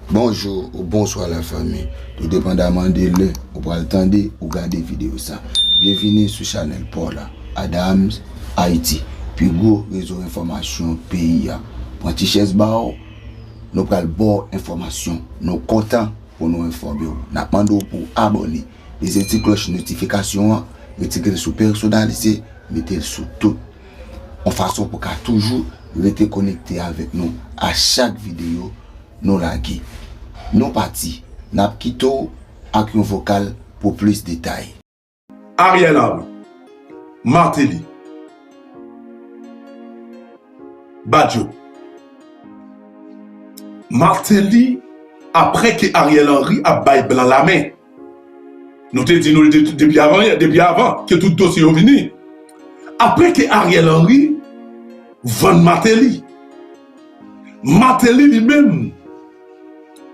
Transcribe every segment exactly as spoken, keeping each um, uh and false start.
Bonjou ou bonswa lafanmi, tou depandaman de lè ou pral tande ou gade videyo sa. Byenvini sou chanèl pa w la, Adams Haïti, pi gwo rezo enfòmasyon peyi a. Pran ti chèz ba w, nou pral ba w enfòmasyon. Nou kontan pou nou enfòme w. N ap mande w pou w abòne, peze ti klòch notifikasyon an, retire l sou pèsonalize, mete l sou tout. Yon fason pou w ka toujou rete konekte avèk nou a chak videyo nou lage. Nou pati, n ap kite w ak yon vokal pou plis detay. Ariel Henry, Martelly, Badio. Martelly, apre ke Ariel Henry ap bay blan lamen, nou te di nou l de- depi avan, depi avan ke tout dosye yo vini. Apre ke Ariel Henry vann Martelly, Martelly li menm,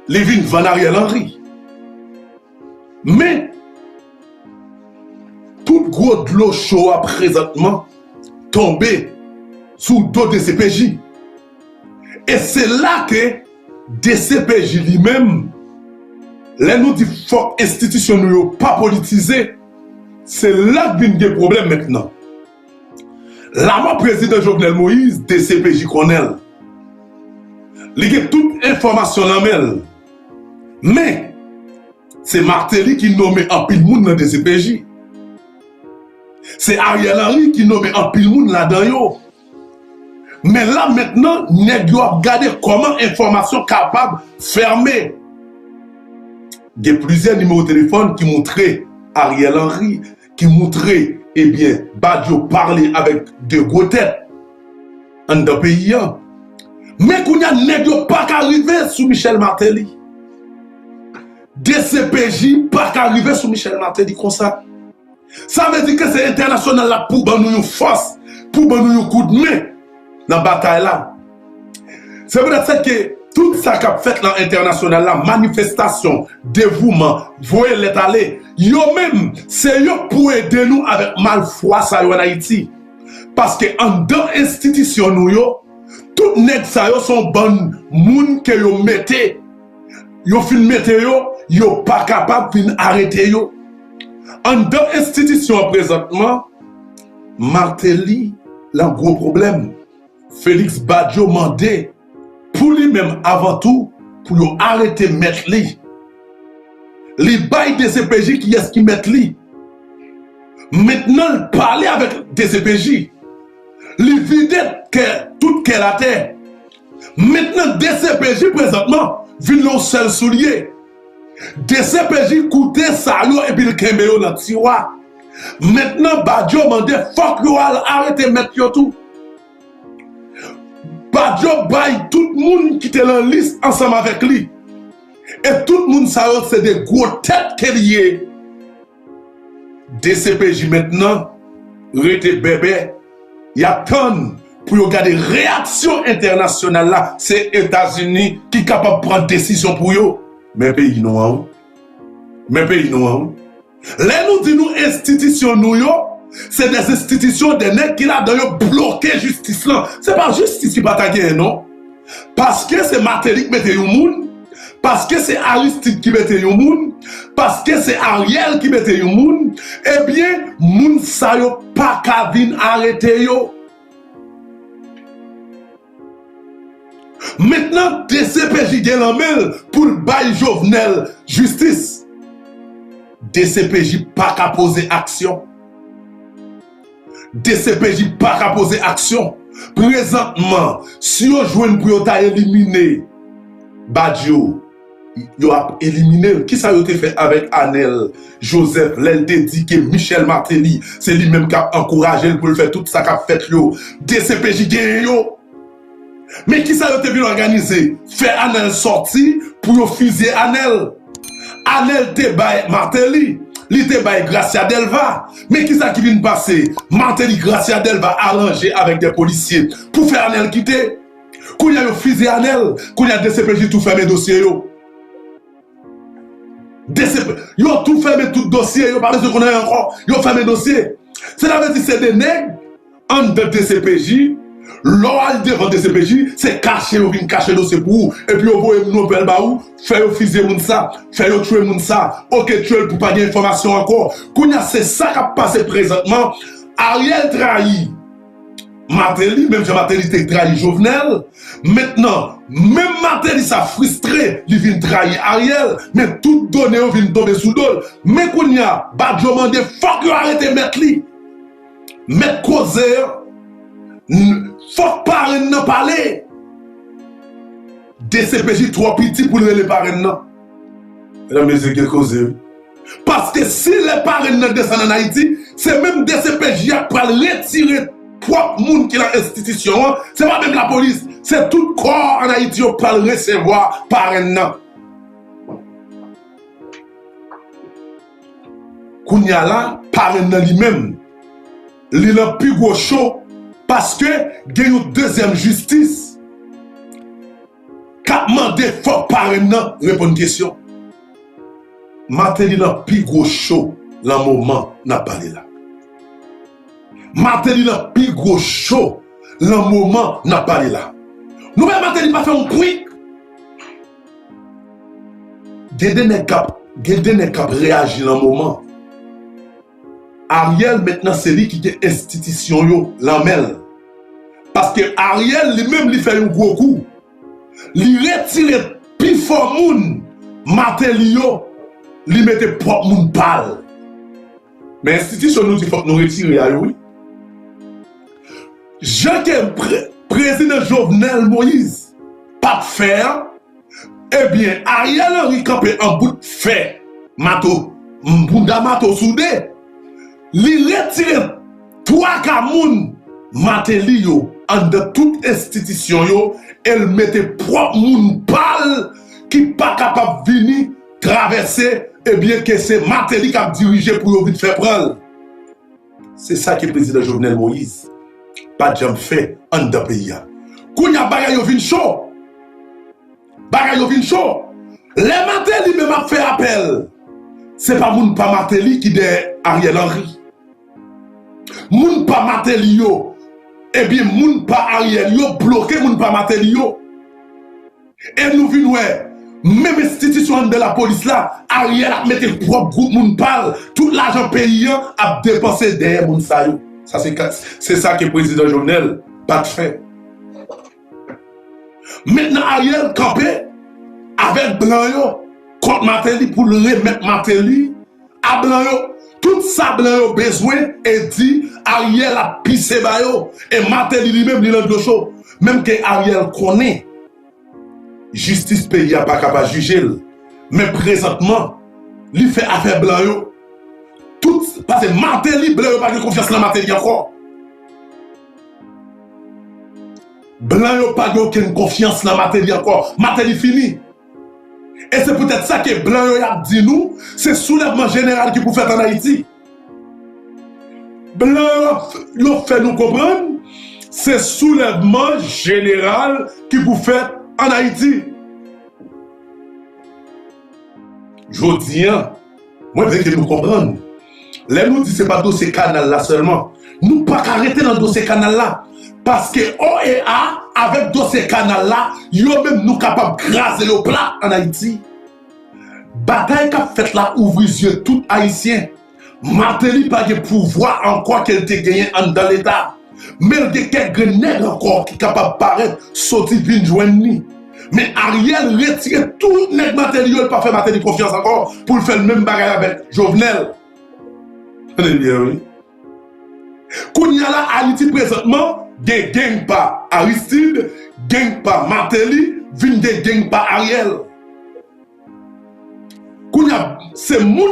li vin vann Ariel Henry. Men, tout gwo dlo cho a prezantman tonbe sou do DCPJ. E se la ke DCPJ li menm, lè nou di fòk enstitisyon nou yo pa politize, se la k vin gen pwoblèm mentnan. Lamò prezidan Jovenel Moïse, DCPJ konnen l. Li gen tout enfòmasyon nan men l. Men, se Martelly ki nonmen anpil moun nan DCPJ. Se Ariel Henry ki nonmen anpil moun ladan yo. Men la mentnan, nèg yo ap gade kòman enfòmasyon kapab fèmen. Gen plizyè nimewo telefòn ki moutre Ariel Henry, ki moutre, ebyen, Badio pale avèk de gwo tèt anndan peyi a. Men kounye a, nèg yo pa ka rive sou Michel Martelly. DCPJ pa ka rive sou Michel Martelly konsa. Sa vle di ke se entènasyonal la pou ban nou yon fòs, pou ban nou yon koudmen nan batay la. Se poutèt sa ke tout sa k ap fèt lan entènasyonal la, manifestasyon, devouman, voye lèt ale, yo menm, se yo k pou ede nou avèk malfwa sa yo ann Ayiti. Paske anndan enstitisyon nou yo, tout nèg sa yo se yon bann moun ke yo mete. Yo fin mete yo, yo pa kapab vin arete yo. Anndan enstitisyon an prezantman, Martelly lan gwo pwoblèm. Félix Badio mande pou li menm avan tou pou yo arete mèt li. Li bay DCPJ kiyès ki mèt li. Mentnan l pale avèk DCPJ. Li vide kè, tout kè l atè. Mentnan DCPJ prezantman vin yon sèl soulye. DCPJ koute sa yo epi l kenbe yo nan tiwa. Mentnan Badio mande fòk yo al arete mèt yo tou. Badio bay tout moun ki te lan lis ansanm avèk li. E tout moun sa yo se de gwo tèt ke li ye. DCPJ mentnan rete bèbè, y ap tann pou yo gade reyaksyon entènasyonal la. Se Etazini ki kapab pran desizyon pou yo. Men peyi nou an wi. Men peyi nou an wi. Lè nou di nou enstitisyon nou yo, se de enstitisyon, de nèg ki ladan yo bloke jistis lan. Se pa jistis ki pa ta genyen non. Paske se Martelly ki mete yon moun, paske se Aristide ki mete yon moun, paske se Ariel ki mete yon moun, ebyen, moun sa yo pa ka vin arete yo. Mentnan DCPJ gen lan men l pou l bay Jovenel jistis. DCPJ pa ka poze aksyon. DCPJ pa ka poze aksyon. Prezantman, si yo jwenn pou yo ta elimine Badio, yo ap elimine l. Kisa yo te fè avèk Anèl Joseph lè l te di ke Michel Martelly se li menm k ap ankouraje l pou l fè tout sa k ap fèt yo? DCPJ genyen yo. Men kisa yo te vin òganize? Fè Anèl sòti pou yo fizye Anèl. Anèl te bay Martelly, li te bay Gracia Delva. Men kisa ki vin pase? Martelly, Gracia Delva aranje avèk de polisye pou fè Anèl kite. Kounye a yo fizye Anèl, kounye a DCPJ tou fèmen dosye yo. DCP, yo tou fèmen tout dosye, yo pa bezwen konn anyen ankò, yo fèmen dosye. Sètadi se de nèg anndan DCPJ Lè w al devan D C P J, se kache yo vin kache dosye pou ou. Epi yo voye moun nan pèl ba ou, fè yo fizye moun sa, fè yo tchwe moun sa. Oke, tchwe l pou pa gen enfòmasyon ankò. Kounye a, se sa k ap pase prezantman. Ariel trayi Martelly, menm jan Martelly te trayi Jovenel. Mentnan, menm Martelly sa fristre, li vin trayi Ariel, men tout done yo vin tonbe sou do l. Men kounye a, Badio mande fòk yo arete mèt li. Mèt koze an, n- fòk parenn nan pale. D C P J twò piti pou l rele parenn nan. Medam, mesye, gen koze, wi. Paske si lè parenn nan desann ann Ayiti, se menm D C P J a k pral retire pwòp moun ki nan enstitisyon an, se pa menm lapolis, se tout kò ann Ayiti yo k pral resevwa parenn nan. Kounye a la, parenn nan li menm, li nan pi gwo cho, paske gen yon dezyèm jistis k ap mande fòk parenn nan reponn kesyon. Martelly nan pi gwo cho lan moman n ap pale la. Martelly nan pi gwo cho lan moman n ap pale la. Nou wè Martelly pa fè yon kwik. Gen de nèg k ap, gen de nèg k ap reyaji lan moman. Ariel mentnan se li ki gen enstitisyon yo lan men l. Paske Ariel li menm li fè yon gwo kou. Li retire pifò moun Martelly yo, li mete pwòp moun pa l. Men enstitisyon nou di fòk nou retire a yo, wi. Jan ke pre- prezidan Jovenel Moïse pa t fè a, ebyen, Ariel Henry kanpe an bout fè, mato, bounda mato soude. Li retire twa ka moun Martelly yo anndan tout enstitisyon yo e l mete pwòp moun pa l ki pa kapab vini travèse, ebyen, ke se Martelly k ap dirije pou yo vin fè pran l. Se sa ke prezidan Jovenel Moïse pa t janm fè anndan peyi a. Kounye a, bagay yo vin cho. Bagay yo vin cho. Lè Martelly menm ap fè apèl, se pa moun pa Martelly ki dèyè Ariel Henry. Moun pa Martelly yo, ebyen, moun pa Ariel yo bloke moun pa Martelly yo. E nou vin wè, menm enstitisyon anndan lapolis la, Ariel ap mete pwòp gwoup moun pa l, tout lajan peyi an ap depanse dèyè moun sa yo. Sa se ka- se sa ke prezidan Jovenel pa t fè. Mentnan Ariel kanpe avèk blan yo kont Martelly pou l remèt Martelly a blan yo tout sa blan yo bezwen e di Ariel ap pise ba yo. E Martelly li menm li nan dlo cho. Menm ke Ariel konnen jistis peyi a pa ka pa jije l. Men prezantman, li fè afè blan yo. Tout, paske Martelly, blan yo pa gen konfyans nan Martelly ankò. Blan yo pa gen okenn konfyans nan Martelly ankò. Martelly fini. E se poutèt sa ke blan yo y ap di nou, se soulèvman jeneral ki pou fèt ann Ayiti. Blan yo ap, yo fè nou konprann, se soulèvman jeneral ki pou fèt ann Ayiti. Jodi a, mwen vle ke nou konprann. Lè nou di se pa dosye kanal la sèlman, nou pa ka rete nan dosye kanal la. Paske O E A avèk dosye kanal la, yo menm nou kapab kraze yo plat ann Ayiti. Batay k ap fèt la ouvri zye tout Ayisyen. Martelly pa gen pouvwa ankò ke l te genyen anndan Leta. Men l gen kèk grenn nèg ankò ki kapab parèt soti vin jwenn li. Men Ariel retire tout nèg Martelly yo, l pa fè Martelly konfyans ankò pou l fè l menm bagay avèk Jovenel. Tande byen, wi. Kounye a la, Ayiti prezantman gen gang pa Aristide, gang pa Martelly, vin gen gang pa Ariel. Kounye a, se moun